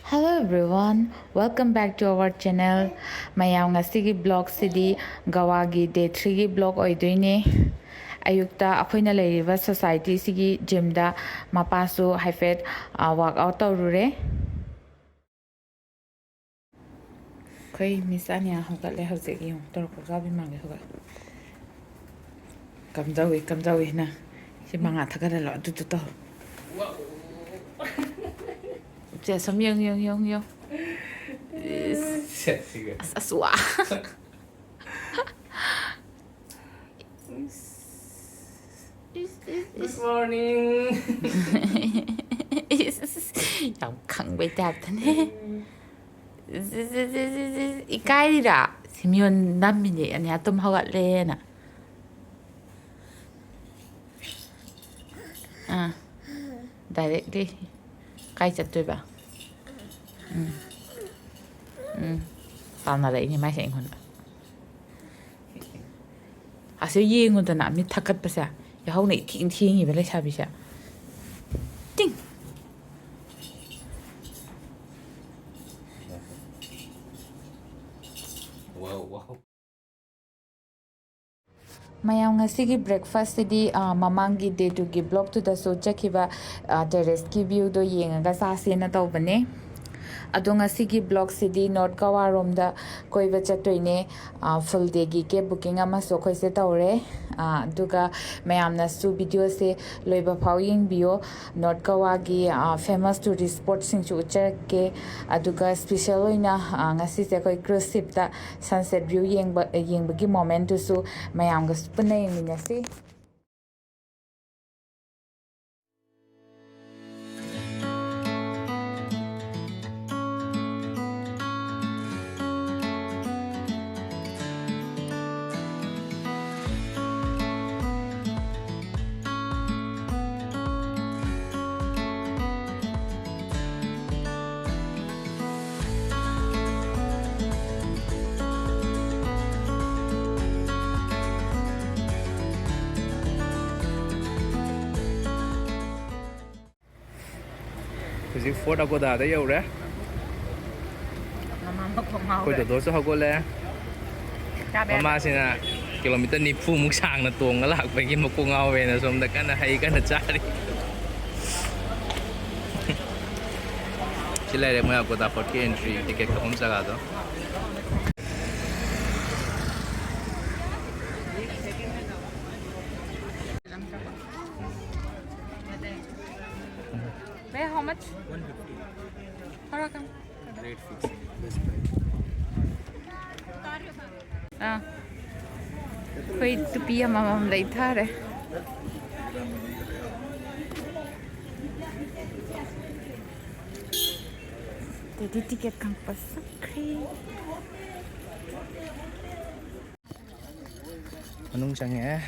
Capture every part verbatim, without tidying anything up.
Hello everyone, welcome back to our channel. ꯃꯌꯥꯝ, ꯉꯁꯤꯒꯤ vlogꯁꯤꯗꯤ ꯒꯋꯥꯒꯤ day threeꯒꯤ vlog ꯑꯣꯏꯗꯣꯏꯅꯦ꯫ ꯑꯌꯨꯛꯇ ꯑꯩꯈꯣꯏꯅ ꯂꯩꯔꯤꯕ societyꯁꯤꯒꯤ gymꯗ ꯃꯄꯥꯁꯨ ꯍꯥꯏꯐꯦꯠ workout ꯇꯧꯔꯨꯔꯦ꯫ ꯑꯩꯈꯣꯏ ꯃꯤꯁ ꯑꯅꯤꯌꯥ ꯍꯧꯒꯠꯂꯦ ꯍꯧꯖꯤꯛ꯫ ꯌꯦꯡꯉꯨ, ꯇꯧꯔꯛꯄ ꯀꯥꯕꯤ ꯃꯥꯡꯒꯦ ꯍꯧꯒꯠ꯫ ꯀꯝꯗꯧꯏ, ꯀꯝꯗꯧꯏ ꯅꯪ? ꯁꯤ ꯃꯉꯥ ꯊꯛꯀꯠꯍꯜꯂꯣ, ꯑꯗꯨꯗꯨ ꯇꯧ꯫ ꯁꯦ, ꯁꯨꯝ ꯌꯦꯡ, ꯌꯦꯡ, ꯌꯦꯡ, ꯌꯦꯡ꯫ ꯏꯁ꯫ ꯁꯦ, ꯁꯤꯒ꯫ ꯑꯁ, ꯑꯁ, ꯋꯥ꯫ ꯏꯁ, ꯏꯁ, ꯏꯁ꯫ Good morning. ꯏꯁ, ꯌꯥꯝ ꯈꯪꯕꯩ typeꯇꯅꯦ꯫ ꯎꯝ꯫ ꯏꯁ, ꯏꯁ, ꯏꯁ, ꯏꯁ, ꯏꯁ, ꯏꯀꯥꯏꯔꯤꯔꯥ? ꯁꯤꯃꯤꯌꯣꯟ ꯅꯝꯃꯤꯅꯦ, ꯑꯅꯤꯌꯥ ꯇꯨꯝ ꯍꯧꯒꯠꯂꯦꯅ꯫ ꯑꯥ꯫ Directly ꯀꯥꯏ ꯆꯠꯇꯣꯏꯕ? ꯎꯝ꯫ ꯎꯝ꯫ ꯇꯥꯟꯅꯔꯛꯏꯅꯦ ꯃꯥꯏꯁꯦ ꯑꯩꯉꯣꯟꯗ꯫ ꯑꯁꯤ ꯌꯦꯡꯉꯨꯗꯅ, ꯃꯤꯠ ꯊꯛꯀꯠꯄꯁꯦ꯫ ꯌꯥꯍꯧꯅ ꯏꯊꯦꯡ ꯊꯦꯡꯉꯤꯕ ꯂꯩꯁꯥꯕꯤꯁꯦ꯫ ꯇꯤꯡ! Wow, wow. ꯃꯌꯥꯝ, ꯉꯁꯤꯒꯤ breakfastꯁꯤꯗꯤ, ꯑ, ꯃꯃꯥꯡꯒꯤ day twoꯒꯤ vlogꯇꯨꯗꯁꯨ ꯆꯠꯈꯤꯕ, ꯑ, terraceꯀꯤ viewꯗꯣ ꯌꯦꯡꯉꯒ ꯆꯥꯁꯦꯅ ꯇꯧꯕꯅꯦ꯫ ꯑꯗꯣ ꯉꯁꯤꯒꯤ vlogꯁꯤꯗꯤ North ꯒꯋꯥꯔꯣꯝꯗ ꯀꯣꯏꯕ ꯆꯠꯇꯣꯏꯅꯦ꯫ ꯑ, full dayꯒꯤ cab booking ꯑꯃꯁꯨ ꯑꯩꯈꯣꯏꯁꯦ ꯇꯧꯔꯦ꯫ ꯑ, ꯑꯗꯨꯒ ꯃꯌꯥꯝꯅꯁꯨ videoꯁꯦ ꯂꯣꯏꯕ ꯐꯥꯎ ꯌꯦꯡꯕꯤꯌꯣ꯫ North ꯒꯋꯥꯒꯤ, ꯑ, famous tourist spotꯁꯤꯡꯁꯨ ꯎꯠꯆꯔꯛꯀꯦ꯫ ꯑꯗꯨꯒ special ꯑꯣꯏꯅ, ꯑ, ꯉꯁꯤꯁꯦ ꯑꯩꯈꯣꯏ cruise shipꯇ sunset view ꯌꯦꯡꯕ, ꯌꯦꯡꯕꯒꯤ momentꯇꯨꯁꯨ ꯃꯌꯥꯝꯒꯁꯨ ꯄꯨꯟꯅ ꯌꯦꯡꯃꯤꯟꯅꯁꯤ꯫ ꯍꯧꯖꯤꯛ Fort Aguadaꯗ ꯌꯧꯔꯦ꯫ ꯑꯩꯈꯣꯏ ꯗꯣꯗꯣꯁꯨ ꯍꯧꯒꯠꯂꯦ꯫ ꯆꯥꯕ ꯌꯥꯔꯦ꯫ ꯃꯃꯥꯁꯤꯅ ꯀꯤꯂꯣꯃꯤꯇꯔ ꯅꯤꯐꯨꯃꯨꯛ ꯁꯥꯡꯅ ꯇꯣꯡꯉ ꯂꯥꯛꯄꯒꯤ ꯃꯀꯣꯛ ꯉꯥꯎꯋꯦꯅ ꯁꯣꯝꯗ ꯀꯟꯅ ꯍꯩ ꯀꯟꯅ ꯆꯥꯔꯤ꯫ ꯁꯤ ꯂꯩꯔꯦ ꯃꯣꯏ ꯑꯒꯣꯗꯥ ꯐꯣꯔꯠꯀꯤ ꯑꯦꯟꯇ꯭ꯔꯤ ꯇꯤꯀꯦꯠ ꯀꯛꯐꯝ ꯖꯒꯥꯗꯣ꯫ Bhaiya, how much? One fifty. Thora kam. Rate fix. Best price. ꯑꯥ, ꯑꯩꯈꯣꯏ ꯇꯨꯄꯤ ꯑꯃꯃꯝ ꯂꯩꯊꯔꯦ꯫ ꯑꯗꯩꯗꯤ ꯇꯤꯀꯦꯠ ꯀꯛꯄ ꯆꯠꯈ꯭ꯔꯦ꯫ ꯃꯅꯨꯡ ꯆꯪꯉꯛꯑꯦ꯫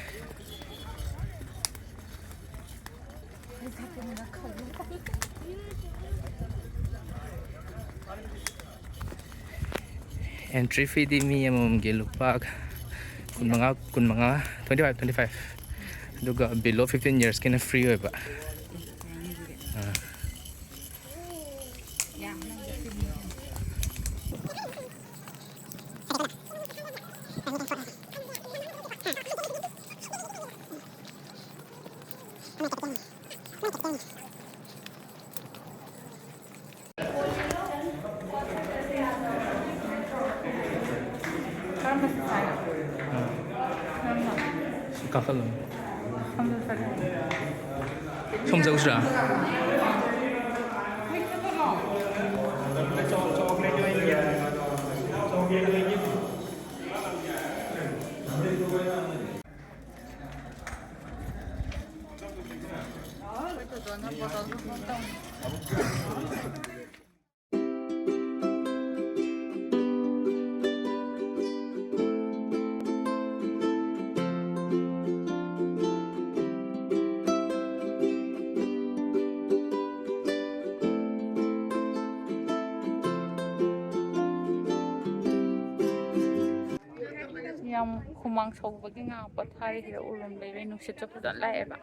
ꯑꯦꯟꯇ꯭ꯔꯤ ꯐꯤꯗꯤ ꯃꯤ ꯑꯃꯃꯝꯒꯤ ꯂꯨꯄꯥ ꯀꯨꯟꯃꯉꯥ, ꯀꯨꯟꯃꯉꯥ, twenty five, twenty five꯫ ꯑꯗꯨꯒ below fifteen yearsꯀꯤꯅ free ꯑꯣꯏꯕ꯫ ꯑꯥ꯫ ꯀꯔꯝꯕ ꯁꯥꯏꯅꯣ? ꯀꯔꯝꯕ? ꯁꯤ ꯀꯥꯈꯠꯂꯣ꯫ ꯁꯣꯝꯗ ꯆꯠꯂꯣ꯫ ꯁꯣꯝ ꯆꯠꯂꯨꯁꯤꯔꯥ? ꯌꯥꯝ ꯍꯨꯃꯥꯡ ꯁꯧꯕꯒꯤ ꯉꯥꯏꯍꯥꯛ ꯄꯣꯊꯥꯔꯤ꯫ ꯁꯤꯗ ꯎꯔꯨꯝ ꯂꯩꯕꯩ ꯅꯨꯡꯁꯤꯠꯁꯨ ꯐꯖꯅ ꯂꯥꯛꯑꯦꯕ꯫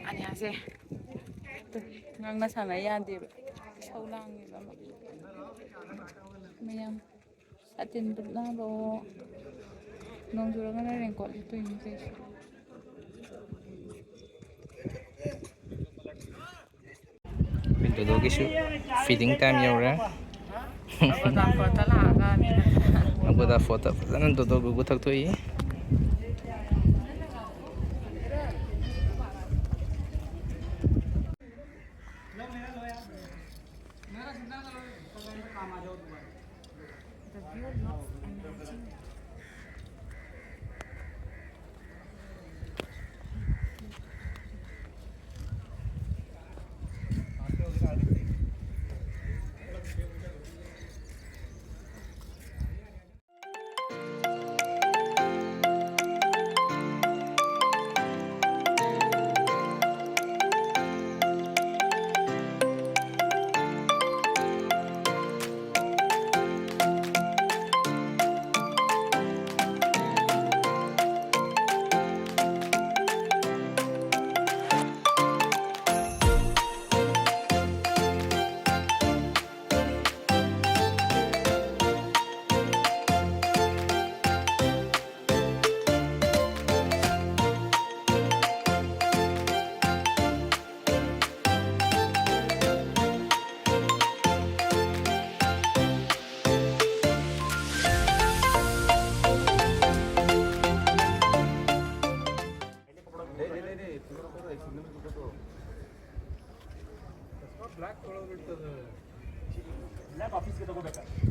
ꯑꯅꯤꯌꯥꯁꯦ ꯉꯥꯡꯅ ꯁꯥꯟꯅ ꯌꯥꯗꯦꯕ, ꯏꯁꯧ ꯂꯥꯡꯉꯦꯕ ꯑꯃ꯫ ꯃꯌꯥꯝ ꯁꯥꯇꯤꯟ ꯇꯨꯞꯅꯕ, ꯅꯣꯡ ꯆꯨꯔꯒꯅ ꯔꯦꯟꯀꯣꯠ ꯂꯤꯠꯇꯣꯏꯅꯤ ꯇꯧꯏꯁꯦ꯫ ꯗꯣꯗꯣꯒꯤꯁꯨ feeding time ꯌꯧꯔꯦ꯫ ꯕꯣꯗꯥꯐꯣꯔꯗ ꯂꯥꯛꯑꯒ ꯃꯤꯅ ꯕꯣꯗꯥꯐꯣꯔꯗ ꯐꯖꯅ ꯗꯣꯗꯣ ꯒꯨꯒꯨ ꯊꯛꯇꯣꯛꯏ꯫ The view looks amazing.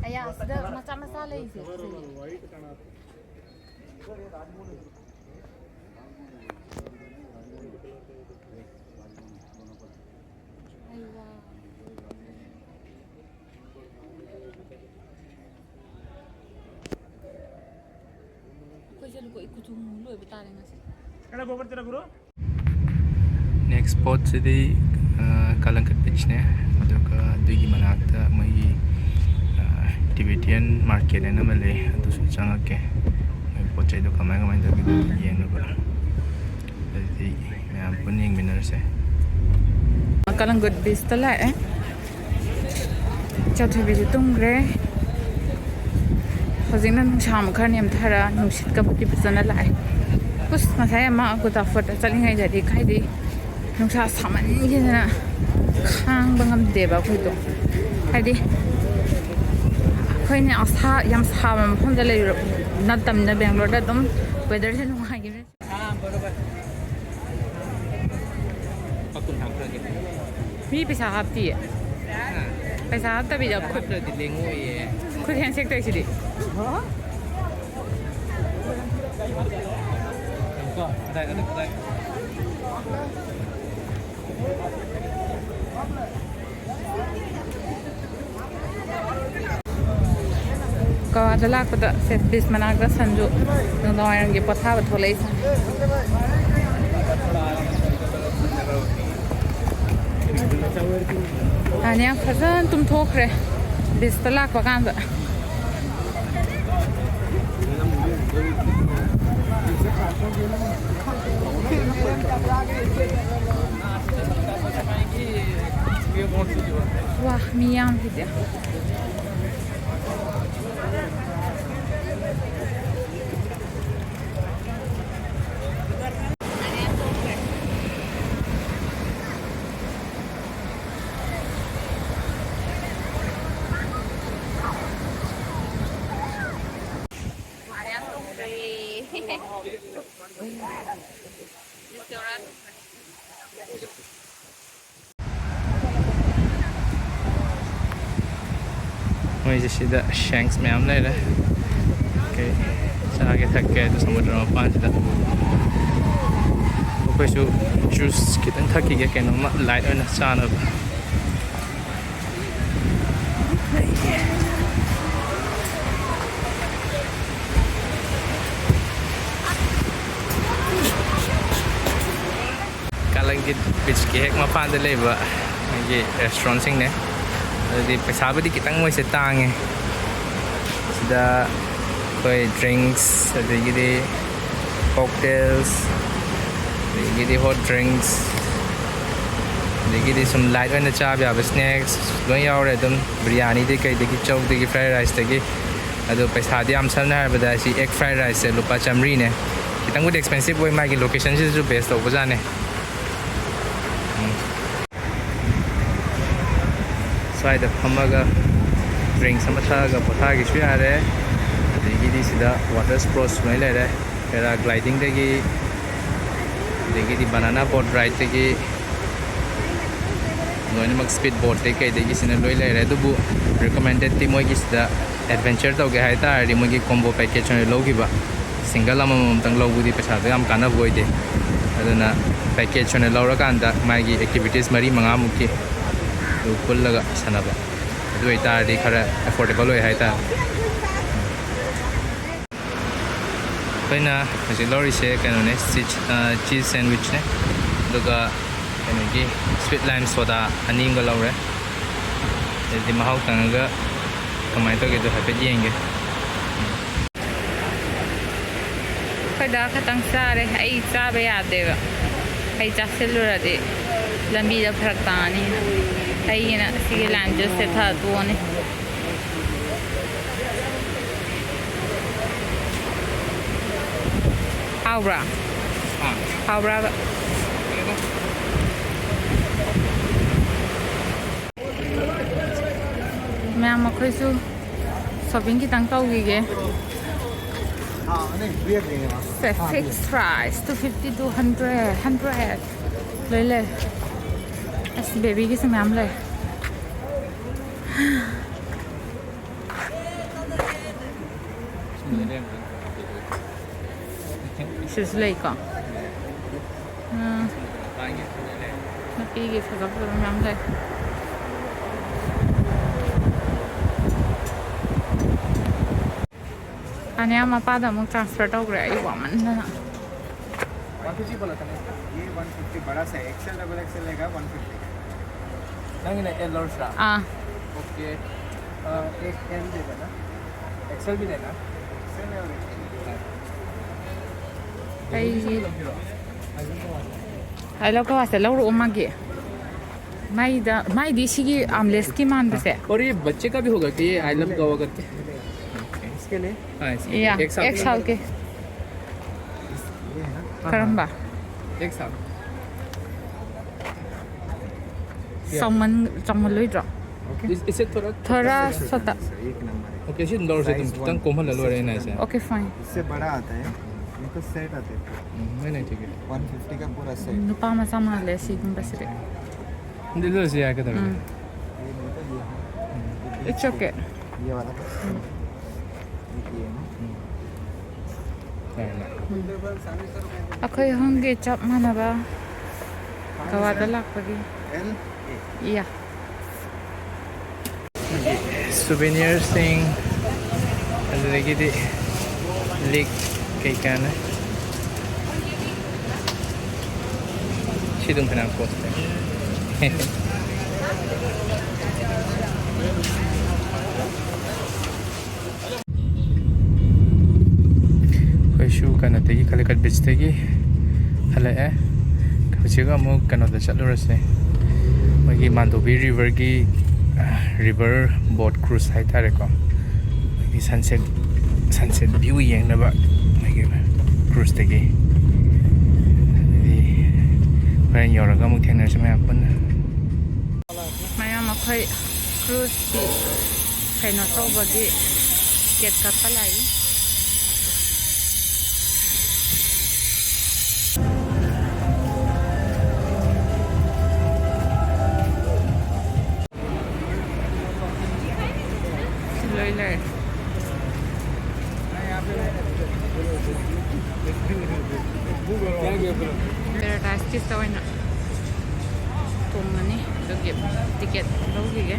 ꯑꯌꯥ, ꯁꯤꯗ ꯃꯆꯥ ꯃꯆꯥ ꯂꯩꯁꯦ꯫ ꯑꯩ ꯋꯥ꯫ ꯑꯩꯈꯣꯏꯁꯦ ꯂꯨꯀꯣꯏ ꯀꯨꯆꯨ ꯃꯨ ꯂꯣꯏꯕ ꯇꯥꯔꯦ ꯉꯁꯤ꯫ Next spot ꯁꯤꯗꯤ, ꯑ, ꯀꯥꯂꯪꯀꯠ beach ꯅꯦ꯫ ꯑꯗꯨꯒ ꯑꯗꯨꯒꯤ ꯃꯅꯥꯛꯇ ꯃꯣꯏꯒꯤ, ꯑ, Tibetan market ꯍꯥꯏꯅ ꯑꯃ ꯂꯩ, ꯑꯗꯨꯁꯨ ꯆꯪꯉꯛꯀꯦ꯫ ꯃꯣꯏ ꯄꯣꯠ ꯆꯩꯗꯣ ꯀꯃꯥꯏ ꯀꯃꯥꯏꯅ ꯇꯧꯒꯦꯗꯣ ꯌꯦꯡꯅꯕ꯫ ꯑꯗꯨꯗꯤ ꯃꯌꯥꯝ ꯄꯨꯟꯅ ꯌꯦꯡꯃꯤꯟꯅꯔꯁꯦ꯫ ꯀꯥꯂꯪꯒꯨꯠ beach ꯇ ꯂꯥꯛꯑꯦ꯫ ꯆꯥꯊꯣꯏꯕꯤꯁꯨ ꯇꯨꯝꯈ꯭ꯔꯦ꯫ ꯍꯧꯖꯤꯛꯅ ꯅꯨꯡꯁꯥ ꯑꯃꯨꯛ ꯈꯔ ꯅꯦꯝꯊꯔ ꯅꯨꯡꯁꯤꯠꯀꯕꯨꯗꯤ ꯐꯖꯅ ꯂꯥꯛꯑꯦ꯫ ꯎꯁ, ꯉꯁꯥꯏ ꯑꯃ ꯒꯨꯗꯥꯐꯣꯔꯗ ꯆꯠꯂꯤꯉꯩꯗꯗꯤ ꯀꯥꯏꯗꯩ ꯅꯨꯡꯁꯥ ꯁꯥꯃꯟꯈꯤꯗꯅ ꯈꯥꯡꯕ ꯉꯝꯗꯦꯕ ꯑꯩꯈꯣꯏꯗꯣ꯫ ꯍꯥꯏꯗꯤ ꯑꯩꯈꯣꯏꯅ ꯑꯁꯥ-, ꯌꯥꯝ ꯁꯥꯕ ꯃꯐꯝꯗ ꯂꯩꯔꯨꯔ-, ꯅꯠꯇꯕꯅꯤꯅ ꯕꯦꯡꯒ꯭ꯂꯣꯔꯗ ꯑꯗꯨꯝ ꯋꯦꯗꯔꯁꯦ ꯅꯨꯡꯉꯥꯏꯈꯤꯕꯅꯤ꯫ ꯃꯤ ꯄꯩꯁꯥ ꯍꯥꯞꯇꯤꯌꯦ꯫ ꯄꯩꯁꯥ ꯍꯥꯞꯇꯕꯤꯗ ꯈꯨꯠ, ꯍꯥꯞꯇ꯭ꯔꯗꯤ ꯂꯦꯡꯉꯣꯏꯌꯦ꯫ ꯈꯨꯠ ꯍꯦꯟꯁꯦꯛ ꯇꯧꯔꯤꯁꯤꯗꯤ꯫ ꯀꯣ, ꯀꯗꯥꯏ, ꯀꯗꯥꯏ, ꯀꯗꯥꯏ? ꯒꯣꯋꯥꯗ ꯂꯥꯛꯄꯗ ꯁꯦ ꯕꯤꯆ ꯃꯅꯥꯛꯇ ꯁꯟꯖꯨ ꯅꯨꯡꯗꯥꯡꯋꯥꯏꯔꯝꯒꯤ ꯄꯣꯊꯥꯕ ꯊꯣꯛꯂꯛꯏꯁꯦ꯫ ꯇꯥꯅꯤꯌꯥ ꯐꯖꯅ ꯇꯨꯝꯊꯣꯛꯈ꯭ꯔꯦ ꯕꯤꯆꯇ ꯂꯥꯛꯄ ꯀꯥꯟꯗ꯫ ꯋꯥ, ꯃꯤ ꯌꯥꯝꯁꯤꯗꯤ꯫ ꯃꯣꯏꯁꯦ ꯁꯤꯗ ꯁꯦꯡꯁ ꯃꯌꯥꯝ ꯂꯩꯔꯦ꯫ ꯀꯩ ꯆꯥꯒꯦ ꯊꯛꯀꯦ ꯍꯥꯏꯗꯣ ꯁꯃꯨꯗ꯭ꯔ ꯃꯄꯥꯟꯁꯤꯗ꯫ ꯑꯩꯈꯣꯏꯁꯨ ꯖꯨꯁ ꯈꯤꯇꯪ ꯊꯛꯈꯤꯒꯦ, ꯀꯩꯅꯣꯝꯃ ꯂꯥꯏꯠ ꯑꯣꯏꯅ ꯆꯥꯅꯕ꯫ ꯀꯥꯂꯪꯒꯤꯠ ꯕꯤꯆꯀꯤ ꯍꯦꯛ ꯃꯄꯥꯟꯗ ꯂꯩꯕ ꯃꯣꯏꯒꯤ ꯔꯦꯁꯇꯨꯔꯦꯟꯁꯤꯡꯅꯦ꯫ ꯑꯗꯨꯗꯤ ꯄꯩꯁꯥꯕꯨꯗꯤ ꯈꯤꯇꯪ ꯃꯣꯏꯁꯦ ꯇꯥꯡꯉꯦ꯫ ꯁꯤꯗ ꯑꯩꯈꯣꯏ ꯗ꯭ꯔꯤꯡꯁ, ꯑꯗꯒꯤꯗꯤ ꯀꯣꯛꯇꯦꯜꯁ, ꯑꯗꯒꯤꯗꯤ ꯍꯣꯠ ꯗ꯭ꯔꯤꯡꯁ, ꯑꯗꯒꯤꯗꯤ ꯁꯨꯝ ꯂꯥꯏꯠ ꯑꯣꯏꯅ ꯆꯥꯕ ꯌꯥꯕ ꯁ꯭ꯅꯦꯛꯁ ꯂꯣꯏ ꯌꯥꯎꯔꯦ ꯑꯗꯨꯝ꯫ ꯕꯤꯔꯌꯥꯅꯤꯗꯒꯤ ꯀꯩꯗꯒꯤ, ꯆꯧꯗꯒꯤ, ꯐ꯭ꯔꯥꯏ ꯔꯥꯏꯁꯇꯒꯤ꯫ ꯑꯗꯣ ꯄꯩꯁꯥꯗꯤ ꯌꯥꯝ ꯁꯝꯅ ꯍꯥꯏꯔꯕꯗ ꯁꯤ ꯑꯦꯛ ꯐ꯭ꯔꯥꯏ ꯔꯥꯏꯁꯁꯦ ꯂꯨꯄꯥ ꯆꯥꯝꯃꯔꯤꯅꯦ꯫ ꯈꯤꯇꯪꯕꯨꯗꯤ ꯑꯦꯛꯁꯄꯦꯟꯁꯤꯞ ꯑꯣꯏ, ꯃꯥꯒꯤ ꯂꯣꯀꯦꯁꯟꯁꯤꯗꯁꯨ ꯕꯦꯁ ꯇꯧꯕꯖꯥꯠꯅꯦ꯫ ꯎꯝ꯫ ꯁ꯭ꯋꯥꯏꯗ ꯐꯝꯃꯒ ꯗ꯭ꯔꯤꯡꯁ ꯑꯃ ꯊꯛꯑꯒ ꯄꯣꯊꯥꯒꯦꯁꯨ ꯌꯥꯔꯦ꯫ ꯑꯗꯒꯤꯗꯤ ꯁꯤꯗ ꯋꯥꯇꯔ ꯁ꯭ꯄꯣꯔꯠꯁ ꯂꯣꯏ ꯂꯩꯔꯦ꯫ ꯄꯦꯔꯥꯒ꯭ꯂꯥꯏꯗꯤꯡꯗꯒꯤ, ꯑꯗꯒꯤꯗꯤ ꯕꯅꯥꯅꯥ ꯕꯣꯠ ꯔꯥꯏꯗꯇꯒꯤ ꯂꯣꯏꯅꯃꯛ, ꯁ꯭ꯄꯤꯠ ꯕꯣꯠꯇꯒꯤ ꯀꯩꯗꯒꯤ ꯁꯤꯅ ꯂꯣꯏ ꯂꯩꯔꯦ꯫ ꯑꯗꯨꯕꯨ ꯔꯤꯀꯃꯦꯟꯗꯦꯠꯇꯤ ꯃꯣꯏꯒꯤꯁꯤꯗ ꯑꯦꯗꯚꯦꯟꯆꯔ ꯇꯧꯒꯦ ꯍꯥꯏ ꯇꯥꯔꯗꯤ ꯃꯣꯏꯒꯤ ꯀꯣꯝꯕꯣ ꯄꯦꯀꯦꯖ ꯑꯣꯏꯅ ꯂꯧꯈꯤꯕ, ꯁꯤꯡꯒꯜ ꯑꯃꯃꯝꯇꯪ ꯂꯧꯕꯗꯤ ꯄꯩꯁꯥꯗꯣ ꯌꯥꯝ ꯀꯥꯟꯅꯕ ꯑꯣꯏꯗꯦ꯫ ꯑꯗꯨꯅ ꯄꯦꯀꯦꯖ ꯑꯣꯏꯅ ꯂꯧꯔꯀꯥꯟꯗ ꯃꯥꯒꯤ ꯑꯦꯛꯇꯤꯚꯤꯇꯤꯁ ꯃꯔꯤ ꯃꯉꯥꯃꯨꯛꯀꯤ ꯑꯗꯨ ꯄꯨꯜꯂꯒ ꯁꯥꯟꯅꯕ, ꯑꯗꯨ ꯑꯣꯏꯇꯥꯔꯗꯤ ꯈꯔ ꯑꯦꯐꯣꯔꯗꯦꯕꯜ ꯑꯣꯏ ꯍꯥꯏꯇꯥꯔꯦ꯫ ꯑꯩꯈꯣꯏꯅ ꯍꯧꯖꯤꯛ ꯂꯧꯔꯤꯁꯦ ꯀꯩꯅꯣꯅꯦ, ꯆꯤꯁ, ꯑ, ꯆꯤꯁ ꯁꯦꯟꯋꯤꯆꯅꯦ, ꯑꯗꯨꯒ ꯀꯩꯅꯣꯒꯤ ꯁ꯭ꯋꯤꯠ ꯂꯥꯏꯝ ꯁꯣꯗꯥ ꯑꯅꯤ ꯑꯃꯒ ꯂꯧꯔꯦ꯫ ꯑꯗꯨꯗꯤ ꯃꯍꯥꯎ ꯇꯪꯉꯒ ꯀꯃꯥꯏꯅ ꯇꯧꯒꯦꯗꯣ ꯍꯥꯏꯐꯦꯠ ꯌꯦꯡꯒꯦ꯫ ꯑꯩꯈꯣꯏꯗ ꯈꯇꯪ ꯆꯥꯔꯦ, ꯑꯩ ꯆꯥꯕ ꯌꯥꯗꯦꯕ꯫ ꯑꯩ ꯆꯥꯁꯤꯜꯂꯨꯔꯗꯤ ꯂꯝꯕꯤꯗ ꯐꯔꯛ ꯇꯥꯅꯤ꯫ ꯑꯩꯒꯤꯅ ꯁꯤꯒꯤ ꯂꯥꯏꯝ ꯖꯨꯁꯁꯦ ꯊꯛꯑ ꯇꯣꯛꯑꯅꯤ꯫ ꯍꯥꯎꯕ꯭ꯔꯥ? ꯍꯥꯎꯕ꯭ꯔꯥꯕ? ꯃꯌꯥꯝ, ꯑꯩꯈꯣꯏꯁꯨ ꯁꯣꯞꯄꯤꯡ ꯈꯤꯇꯪ ꯇꯧꯈꯤꯒꯦ꯫ ꯁꯦ, fix price, two fifty, two hundred, hundred ꯂꯣꯏ ꯂꯩ꯫ ꯑꯁ, ꯕꯦꯕꯤꯒꯤꯁꯨ ꯃꯌꯥꯝ ꯂꯩ꯫ ꯁꯤꯁꯨ ꯂꯩꯀꯣ꯫ ꯎꯝ꯫ ꯅꯨꯄꯤꯒꯤ ꯐꯖ ꯐꯖꯕ ꯃꯌꯥꯝ ꯂꯩ꯫ ꯑꯅꯤꯌꯥ ꯃꯄꯥꯗ ꯑꯃꯨꯛ ꯇ꯭ꯔꯥꯟꯁꯐꯔ ꯇꯧꯈ꯭ꯔꯦ ꯑꯩ ꯋꯥꯃꯟꯗꯅ꯫ वन फिफ्टी बोला था ना? ये वन फिफ्टी बड़ा सा है, एक्सएल डबल एक्सएल लेगा वन फिफ्टी। ꯅꯪꯒꯤꯅ ꯑꯦꯜ ꯂꯧꯔꯁꯤꯔꯥ? ꯑꯥ꯫ ꯑꯣꯀꯦ꯫ ꯑ, एक एल दे देना। एक्सएल भी लेना। एक्सएल है और एक्सएल। ꯑꯩ, ꯑꯩ ꯂꯧꯀꯣ ꯑꯁꯦ ꯂꯧꯔꯛꯑꯣ ꯃꯥꯒꯤ꯫ ꯃꯥꯏꯗ ꯃꯥꯏꯗꯤ ꯁꯤꯒꯤ ꯑꯥꯝꯂꯦꯁꯀꯤ ꯃꯥꯟꯕꯁꯦ꯫ और ये बच्चे का भी होगा कि ये आई लव गोवा करके? इसके लिए हाँ, इसके लिए। या एक साल एक साल के। ये है ना? ꯀꯔꯝꯕ? एक साल। ꯆꯥꯎꯃꯟ ꯆꯥꯎꯃꯜꯂꯣꯏꯗ꯭ꯔꯣ? ओके। इस, इससे थोड़ा थोड़ा छोटा। एक नंबर है। ओके, इसी इंदौर से तुम Size खितां one। कोमल ललो रहे ना ऐसे। Okay, fine. इससे बड़ा आता है, ये तो सेट आते हैं। हम्म, नहीं, नहीं, ठीक है। वन फिफ्टी का पूरा सेट। नुपꯥ ꯃꯆꯥ ꯃꯥꯜꯂꯦ ꯁꯤꯒꯨꯝꯕꯁꯤꯗꯤ꯫ दिल से यार किधर ꯎꯝ꯫ ये देखो, ये है। It's okay. ये वाला। एक ये है ना। नहीं, नहीं। ꯑꯩꯈꯣꯏ ꯑꯍꯨꯝꯒꯤ ꯆꯞ ꯃꯥꯟꯅꯕ ꯒꯋꯥꯗ ꯂꯥꯛꯄꯒꯤ꯫ एल। ꯏꯌꯥ꯫ ꯁꯨꯚꯦꯅꯤꯌꯔꯁꯤꯡ, ꯑꯗꯨꯗꯒꯤꯗꯤ ꯂꯤꯛ ꯀꯩꯀꯥꯅ ꯁꯤ ꯑꯗꯨꯝ ꯐꯅꯌꯥꯝ ꯀꯣꯁꯇꯦ꯫ ꯑꯩꯈꯣꯏꯁꯨ ꯀꯩꯅꯣꯗꯒꯤ, ꯀꯂꯤꯀꯠ ꯕꯤꯆꯇꯒꯤ ꯍꯜꯂꯛꯑꯦ꯫ ꯍꯧꯖꯤꯛ ꯑꯃꯨꯛ ꯀꯩꯅꯣꯗ ꯆꯠꯂꯨꯔꯁꯦ, ꯃꯣꯏꯒꯤ ꯃꯥꯟꯗꯣꯕꯤ ꯔꯤꯚꯔꯒꯤ, ꯔꯤꯚꯔ ꯕꯣꯠ ꯀ꯭ꯔꯨꯖ ꯍꯥꯏꯇꯥꯔꯦꯀꯣ꯫ ꯃꯣꯏꯒꯤ ꯁꯟꯁꯦꯠ, ꯁꯟꯁꯦꯠ ꯚ꯭ꯌꯨ ꯌꯦꯡꯅꯕ ꯃꯣꯏꯒꯤ ꯀ꯭ꯔꯨꯖꯇꯒꯤ꯫ ꯑꯗꯨꯗꯤ ꯍꯣꯔꯦꯟ ꯌꯧꯔꯒ ꯑꯃꯨꯛ ꯊꯦꯡꯅꯔꯁꯤ ꯃꯌꯥꯝ ꯄꯨꯟꯅ꯫ ꯃꯌꯥꯝ ꯑꯩꯈꯣꯏ ꯀ꯭ꯔꯨꯖꯀꯤ ꯀꯩꯅꯣ ꯇꯧꯕꯒꯤ ꯇꯤꯀꯦꯠ ꯀꯛꯄ ꯂꯥꯛꯏ꯫ ꯂꯣꯏ ꯂꯩꯔꯦ꯫ ꯄꯦꯔꯥꯗꯥꯏꯁ ꯀꯤꯁꯇ ꯑꯣꯏꯅ ꯇꯣꯡꯉꯅꯤ꯫ ꯑꯗꯨꯒꯤ ꯇꯤꯀꯦꯠ ꯂꯧꯈꯤꯒꯦ꯫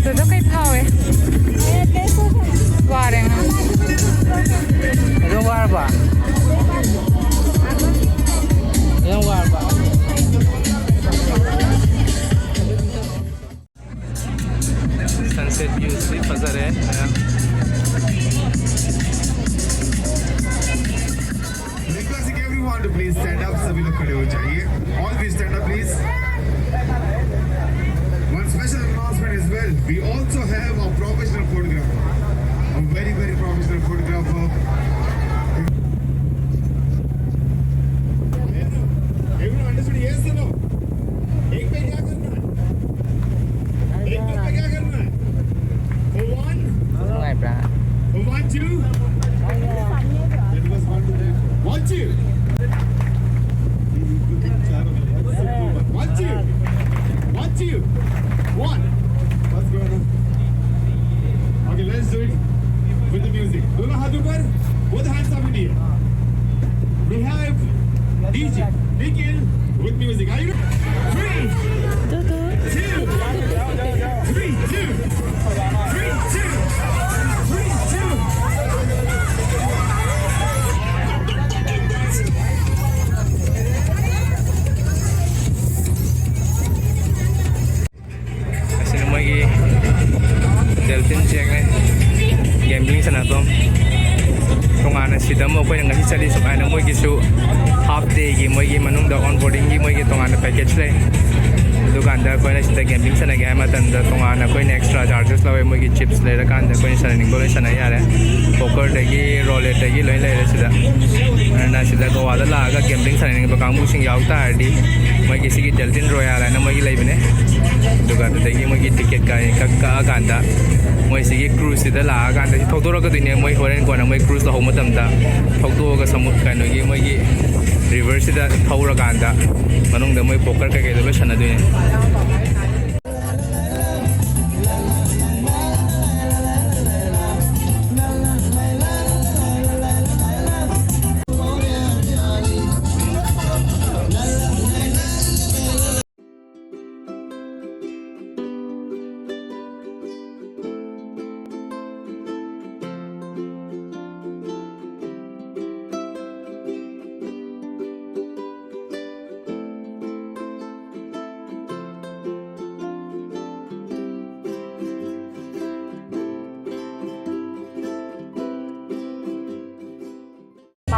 ꯑꯗꯨꯗ ꯀꯩ ꯐꯥꯎꯋꯦ? ꯋꯥꯔꯦ ꯉꯥ꯫ ꯑꯗꯨꯝ ꯋꯥꯔꯕ? ꯑꯗꯨꯝ ꯋꯥꯔꯕ? Sunset view ꯁꯤ ꯐꯖꯔꯦ꯫ Requesting everyone to please stand up. सभी लोग खड़े हो जाइए। All please stand up, please. One special announcement as well. We also have a professional photographer, a very, very professional photographer. Everyone understood? Yes or no? एक पे क्या करना है? एक पे क्या करना है? For one, ꯅꯨꯡꯉꯥꯏꯕ꯭ꯔꯥ? For one, two. That was one, two, three, four. One, two. One, two. One, two. One. What's going on? Okay, let's do it with the music. दोनों हाथ ऊपर, both hands up in the air. We have D J Nikhil with music. Are you ready? Three, two, three, two, three, two, three, two. ꯑꯁꯤꯅ ꯃꯣꯏꯒꯤ Delphin Check ꯅꯦ, gambling ꯁꯥꯟꯅꯐꯝ꯫ ꯇꯣꯉꯥꯟꯅ ꯁꯤꯗ ꯑꯃꯨꯛ ꯑꯩꯈꯣꯏꯅ ꯉꯁꯤ ꯆꯠꯂꯤ ꯁꯨꯃꯥꯏꯅ ꯃꯣꯏꯒꯤꯁꯨ half day ꯒꯤ ꯃꯣꯏꯒꯤ ꯃꯅꯨꯡꯗ onboarding ꯒꯤ ꯃꯣꯏꯒꯤ ꯇꯣꯉꯥꯟꯅ package ꯂꯩ꯫ ꯑꯗꯨꯀꯥꯟꯗ ꯑꯩꯈꯣꯏꯅ ꯁꯤꯗ gambling ꯁꯥꯟꯅꯒꯦ ꯍꯥꯏꯕ ꯃꯇꯝꯗ ꯇꯣꯉꯥꯟꯅ ꯑꯩꯈꯣꯏꯅ extra charges ꯂꯧꯋꯦ꯫ ꯃꯣꯏꯒꯤ chips ꯂꯩꯔꯀꯥꯟꯗ ꯑꯩꯈꯣꯏꯅ ꯁꯥꯟꯅꯅꯤꯡꯕ ꯂꯣꯏ ꯁꯥꯟꯅ ꯌꯥꯔꯦ꯫ Poker ꯗꯒꯤ, roulette ꯇꯒꯤ ꯂꯣꯏ ꯂꯩꯔꯦ ꯁꯤꯗ꯫ ꯑꯗꯨꯅ ꯁꯤꯗ ꯒꯣꯋꯥꯗ ꯂꯥꯛꯑꯒ gambling ꯁꯥꯟꯅꯅꯤꯡꯕ ꯀꯥꯡꯕꯨꯁꯤꯡ ꯌꯥꯎ ꯇꯥꯔꯗꯤ ꯃꯣꯏꯒꯤ ꯁꯤꯒꯤ Delphin Royal ꯍꯥꯏꯅ ꯃꯣꯏꯒꯤ ꯂꯩꯕꯅꯦ꯫ ꯑꯗꯨꯒ ꯑꯗꯨꯗꯒꯤ ꯃꯣꯏꯒꯤ ticket ꯀꯛ-, ꯀꯛ-, ꯀꯛꯑꯀꯥꯟꯗ ꯃꯣꯏ ꯁꯤꯒꯤ cruise ꯁꯤꯗ ꯂꯥꯛꯑꯀꯥꯟꯗ ꯁꯤ ꯊꯧꯗꯣꯔꯛꯀꯗꯣꯏꯅꯦ꯫ ꯃꯣꯏ ꯍꯣꯔꯦꯟ ꯀꯣꯟꯅ ꯃꯣꯏ cruise ꯂꯧꯍꯧꯕ ꯃꯇꯝꯗ ꯊꯧꯗꯣꯛꯑꯒ ꯁꯃꯨ-, ꯀꯩꯅꯣꯒꯤ ꯃꯣꯏꯒꯤ river ꯁꯤꯗ ꯊꯧꯔꯀꯥꯟꯗ ꯃꯅꯨꯡꯗ ꯃꯣꯏ poker ꯀꯩꯀꯩꯗꯣ ꯂꯣꯏ ꯁꯥꯟꯅꯗꯣꯏꯅꯦ꯫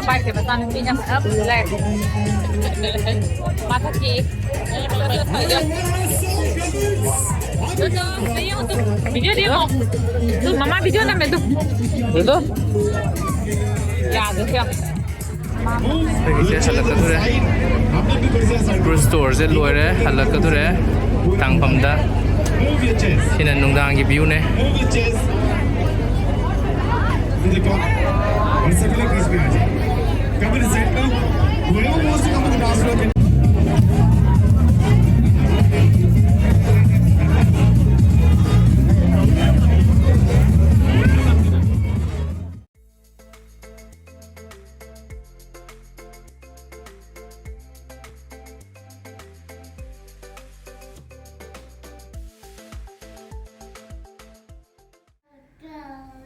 ꯄꯥꯏꯁꯦ ꯃꯆꯥꯅꯨꯄꯤꯅ ꯐꯖꯅ ꯄꯨꯔ ꯂꯥꯛꯑꯦ꯫ ꯃꯊꯛꯀꯤ ꯚꯤꯗꯤꯑꯣ ꯅꯝꯃꯣ꯫ ꯃꯃꯥ ꯚꯤꯗꯤꯑꯣ ꯅꯝꯃꯦ ꯑꯗꯨ꯫ ꯑꯗꯣ? ꯌꯥꯗ꯭ꯔꯦ ꯁꯤ ꯌꯥꯝ꯫ ꯑꯩꯈꯣꯏꯒꯤꯁꯦ ꯍꯜꯂꯛꯀꯗꯧꯔꯦ꯫ ꯀ꯭ꯔꯨꯖ ꯇꯣꯔꯁꯦ ꯂꯣꯏꯔꯦ, ꯍꯜꯂꯛꯀꯗꯧꯔꯦ ꯇꯥꯡꯐꯝꯗ꯫ ꯁꯤꯅ ꯅꯨꯡꯗꯥꯡꯒꯤ ꯚ꯭ꯌꯨꯅꯦ꯫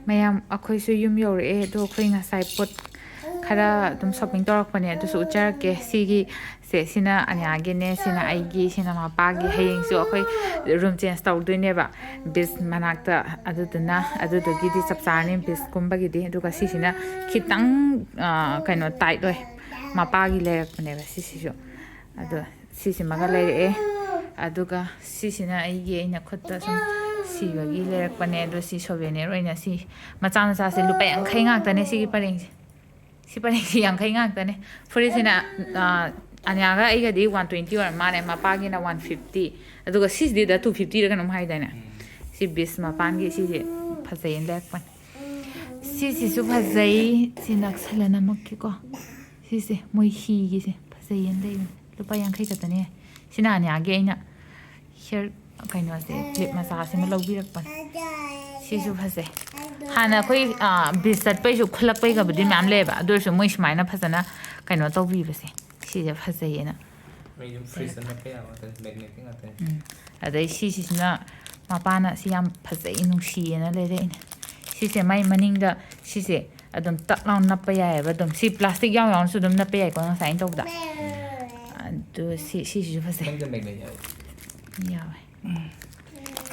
ꯃꯌꯥꯝ, ꯑꯩꯈꯣꯏꯁꯨ ꯌꯨꯝ ꯌꯧꯔꯛꯑꯦ꯫ ꯑꯗꯣ ꯑꯩꯈꯣꯏ ꯉꯁꯥꯏ ꯄꯣꯠ ꯈꯔ ꯑꯗꯨꯝ ꯁꯣꯞꯄꯤꯡ ꯇꯧꯔꯛꯄꯅꯦ, ꯑꯗꯨꯁꯨ ꯎꯠꯆꯔꯛꯀꯦ꯫ ꯁꯤꯒꯤ ꯁꯦ, ꯁꯤꯅ ꯑꯅꯤꯌꯥꯒꯤꯅꯦ, ꯁꯤꯅ ꯑꯩꯒꯤ, ꯁꯤꯅ ꯃꯄꯥꯒꯤ꯫ ꯍꯌꯦꯡꯁꯨ ꯑꯩꯈꯣꯏ ꯔꯨꯝ ꯆꯦꯟꯖ ꯇꯧꯗꯣꯏꯅꯦꯕ, ꯕꯤꯁ ꯃꯅꯥꯛꯇ꯫ ꯑꯗꯨꯗꯨꯅ, ꯑꯗꯨꯗꯨꯒꯤꯗꯤ ꯆꯞ ꯆꯥꯔꯅꯤ ꯕꯤꯁꯀꯨꯝꯕꯒꯤꯗꯤ꯫ ꯑꯗꯨꯒ ꯁꯤꯁꯤꯅ ꯈꯤꯇꯪ, ꯑ, ꯀꯩꯅꯣ, ꯇꯥꯏꯠ ꯑꯣꯏ, ꯃꯄꯥꯒꯤ ꯂꯩꯔꯛꯄꯅꯦꯕ ꯁꯤꯁꯤꯁꯨ꯫ ꯑꯗꯣ ꯁꯤꯁꯤꯃꯒ ꯂꯩꯔꯛꯑꯦ꯫ ꯑꯗꯨꯒ ꯁꯤꯁꯤꯅ ꯑꯩꯒꯤ, ꯑꯩꯅ ꯈꯨꯠꯇ ꯁꯨꯝ ꯁꯤꯕꯒꯤ ꯂꯩꯔꯛꯄꯅꯦ꯫ ꯑꯗꯣ ꯁꯤ ꯁꯣꯚꯦꯅꯤꯌꯔ ꯑꯣꯏꯅ ꯁꯤ ꯃꯆꯥ ꯃꯆꯥꯁꯦ ꯂꯨꯄꯥ ꯌꯥꯡꯈꯩ ꯉꯥꯛꯇꯅꯦ ꯁꯤꯒꯤ ꯄꯔꯦꯡꯁꯦ꯫ ꯁꯤ ꯄꯔꯦꯡꯁꯤ ꯌꯥꯡꯈꯩ ꯉꯥꯛꯇꯅꯦ꯫ ꯐꯨꯔꯤꯠꯁꯤꯅ, ꯑ, ꯑꯅꯤꯌꯥꯒ ꯑꯩꯒꯗꯤ ꯋꯥꯟ ꯇ꯭ꯋꯦꯟꯇꯤ ꯑꯣꯏꯔ ꯃꯥꯜꯂꯦ, ꯃꯄꯥꯒꯤꯅ ꯋꯥꯟ ꯐꯤꯐꯇꯤ꯫ ꯑꯗꯨꯒ ꯁꯤꯁꯤꯗ ꯇꯨ ꯐꯤꯐꯇꯤꯔ ꯀꯩꯅꯣꯝ ꯍꯥꯏꯗꯥꯏꯅꯦ? ꯁꯤ ꯕꯤꯁ ꯃꯄꯥꯟꯒꯤ ꯁꯤꯁꯦ ꯐꯖꯩꯌꯦꯅ ꯂꯩꯔꯛꯄꯅꯦ꯫ ꯁꯤꯁꯤꯁꯨ ꯐꯖꯩ꯫ ꯁꯤ ꯅꯛꯁꯜꯂ ꯅꯝꯃꯛꯀꯦꯀꯣ꯫ ꯁꯤꯁꯦ ꯃꯣꯏ ꯍꯤꯒꯤꯁꯦ ꯐꯖꯩꯌꯦꯅ ꯂꯩꯕꯅꯦ꯫ ꯂꯨꯄꯥ ꯌꯥꯡꯈꯩ ꯈꯛꯇꯅꯦ꯫ ꯁꯤꯅ ꯑꯅꯤꯌꯥꯒꯤ ꯑꯩꯅ ꯍꯤꯌꯔ ꯀꯩꯅꯣꯁꯦ, ꯀ꯭ꯂꯤꯞ ꯃꯆꯥꯁꯤꯃ ꯂꯧꯕꯤꯔꯛꯄꯅꯦ꯫ ꯁꯤꯁꯨ ꯐꯖꯩ꯫ ꯍꯥꯟꯅ ꯑꯩꯈꯣꯏ, ꯑ, ꯕꯤꯁ ꯆꯠꯄꯩꯁꯨ ꯈꯨꯜꯂꯛꯄꯩꯒꯕꯨꯗꯤ ꯃꯌꯥꯝ ꯂꯩꯌꯦꯕ, ꯑꯗꯨ ꯑꯣꯏꯔꯁꯨ ꯃꯣꯏ ꯁꯨꯃꯥꯏꯅ ꯐꯖꯅ ꯀꯩꯅꯣ ꯇꯧꯕꯤꯕꯁꯦ, ꯁꯤꯁꯦ ꯐꯖꯩꯌꯦꯅ꯫ ꯃꯩ ꯑꯗꯨꯝ ꯐ꯭ꯔꯤꯖꯇ ꯅꯞꯄ ꯌꯥꯕ ꯉꯥꯛꯇꯅꯤ, ꯃꯦꯒꯅꯦꯠꯀꯤ ꯉꯥꯛꯇꯅꯤ꯫ ꯎꯝ꯫ ꯑꯗꯩ ꯁꯤꯁꯤꯁꯤꯅ ꯃꯄꯥꯅ ꯁꯤ ꯌꯥꯝ ꯐꯖꯩ, ꯅꯨꯡꯁꯤꯌꯦꯅ ꯂꯩꯔꯛꯏꯅꯦ꯫ ꯁꯤꯁꯦ ꯃꯥꯏ ꯃꯅꯤꯡꯗ ꯁꯤꯁꯦ ꯑꯗꯨꯝ ꯇꯛ ꯂꯥꯎꯅ ꯅꯞꯄ ꯌꯥꯏꯑꯕ꯫ ꯑꯗꯨꯝ ꯁꯤ ꯄ꯭ꯂꯥꯁꯇꯤꯛ ꯌꯥꯎ ꯌꯥꯎꯅꯁꯨ ꯑꯗꯨꯝ ꯅꯞꯄ ꯌꯥꯏꯀꯣ, ꯉꯁꯥꯏ ꯑꯩꯅ ꯇꯧꯕꯗ꯫ ꯑꯗꯨ ꯁꯤ, ꯁꯤꯁꯤꯁꯨ ꯐꯖꯩ꯫ ꯃꯅꯤꯡꯗ ꯃꯦꯒꯅꯦꯠ ꯌꯥꯎꯋꯦ꯫ ꯌꯥꯎꯋꯦ꯫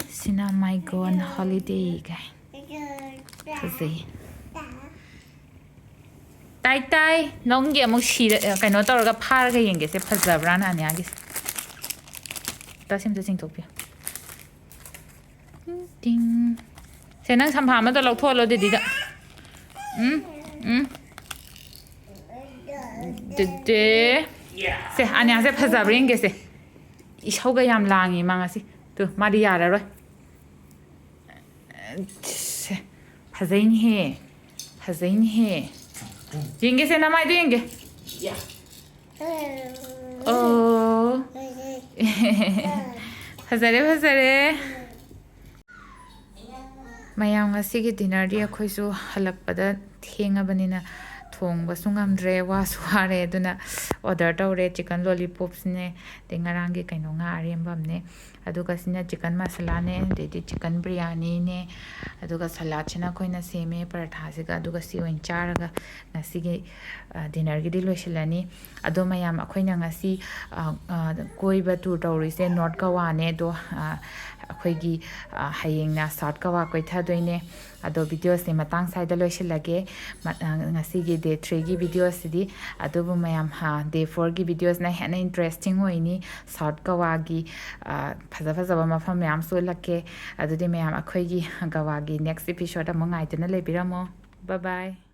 ꯁꯤꯅ My Gone Holiday ꯀꯥꯏ꯫ ꯐꯖꯩ꯫ ꯇꯥꯏ ꯇꯥꯏ꯫ ꯅꯪꯒꯤ ꯑꯃꯨꯛ ꯁꯤꯔ-, ꯀꯩꯅꯣ ꯇꯧꯔꯒ ꯐꯥꯔꯒ ꯌꯦꯡꯒꯦꯁꯦ, ꯐꯖꯕ꯭ꯔꯥꯅ ꯑꯅꯤꯌꯥꯒꯤꯁꯦ꯫ ꯇꯥꯁꯤꯝꯇ ꯆꯤꯡꯊꯣꯛꯄꯤꯌꯨ꯫ ꯇꯤꯡ꯫ ꯁꯦ, ꯅꯪ ꯁꯝꯐꯥ ꯑꯃꯗ ꯂꯧꯊꯣꯛꯍꯜꯂꯣ ꯗꯤꯗꯤꯗ꯫ ꯎꯝ, ꯎꯝ꯫ ꯗꯤꯗꯤ꯫ ꯁꯦ, ꯑꯅꯤꯌꯥꯁꯦ ꯐꯖꯕ꯭ꯔꯥ ꯌꯦꯡꯒꯦꯁꯦ꯫ ꯏꯁꯧꯒ ꯌꯥꯝ ꯂꯥꯡꯉꯤ ꯃꯥ ꯉꯁꯤ꯫ ꯇꯨ, ꯃꯥꯗꯤ ꯌꯥꯔꯔꯣꯏ꯫ ꯁꯦ, ꯐꯖꯩꯅꯦꯍꯦ꯫ ꯐꯖꯩꯅꯦꯍꯦ꯫ ꯌꯦꯡꯒꯦꯁꯦ, ꯅꯃꯥꯏꯗꯣ ꯌꯦꯡꯒꯦ꯫ ꯑꯣ꯫ ꯐꯖꯔꯦ, ꯐꯖꯔꯦ꯫ ꯃꯌꯥꯝ, ꯉꯁꯤꯒꯤ dinnerꯗꯤ ꯑꯩꯈꯣꯏꯁꯨ ꯍꯜꯂꯛꯄꯗ ꯊꯦꯡꯉꯕꯅꯤꯅ ꯊꯣꯡꯕꯁꯨ ꯉꯝꯗ꯭ꯔꯦ, ꯋꯥꯁꯨ ꯋꯥꯔꯦ, ꯑꯗꯨꯅ order ꯇꯧꯔꯦ꯫ Chicken lollipopsꯅꯦ, ꯑꯗꯩ ꯉꯔꯥꯡꯒꯤ ꯀꯩꯅꯣ, ꯉꯥ ꯑꯔꯦꯝꯕ ꯑꯃꯅꯦ, ꯑꯗꯨꯒ ꯁꯤꯅ chicken masalaꯅꯦ, ꯑꯗꯩꯗꯤ chicken biriyaniꯅꯦ, ꯑꯗꯨꯒ saladꯁꯤꯅ ꯑꯩꯈꯣꯏꯅ ꯁꯦꯝꯃꯦ ꯄꯔꯥꯊꯥꯁꯤꯒ, ꯑꯗꯨꯒ ꯁꯤ ꯑꯣꯏꯅ ꯆꯥꯔꯒ ꯉꯁꯤꯒꯤ, ꯑ, dinnerꯒꯤꯗꯤ ꯂꯣꯏꯁꯤꯜꯂꯅꯤ꯫ ꯑꯗꯣ ꯃꯌꯥꯝ, ꯑꯩꯈꯣꯏꯅ ꯉꯁꯤ, ꯑ, ꯑ, ꯀꯣꯏꯕ tour ꯇꯧꯔꯤꯁꯦ North Goaꯅꯦ꯫ ꯑꯗꯣ, ꯑ, ꯑꯩꯈꯣꯏꯒꯤ, ꯑ, ꯍꯌꯦꯡꯅ South Goa ꯀꯣꯏꯊꯗꯣꯏꯅꯦ꯫ ꯑꯗꯣ videoꯁꯦ ꯃꯇꯥꯡ ꯁ꯭ꯋꯥꯏꯗ ꯂꯣꯏꯁꯤꯜꯂꯒꯦ꯫ ꯃ-, ꯑ, ꯉꯁꯤꯒꯤ day threeꯒꯤ videoꯁꯤꯗꯤ꯫ ꯑꯗꯨꯕꯨ ꯃꯌꯥꯝ, ꯍꯥ, day fourꯒꯤ videoꯁꯅ ꯍꯦꯟꯅ interesting ꯑꯣꯏꯅꯤ꯫ South Goaꯒꯤ, ꯑ, ꯐꯖ ꯐꯖꯕ ꯃꯐꯝ ꯃꯌꯥꯝꯁꯨ ꯎꯠꯂꯛꯀꯦ꯫ ꯑꯗꯨꯗꯤ ꯃꯌꯥꯝ, ꯑꯩꯈꯣꯏꯒꯤ Goaꯒꯤ next episode ꯑꯃꯨꯛ ꯉꯥꯏꯗꯨꯅ ꯂꯩꯕꯤꯔꯝꯃꯣ꯫ Bye bye꯫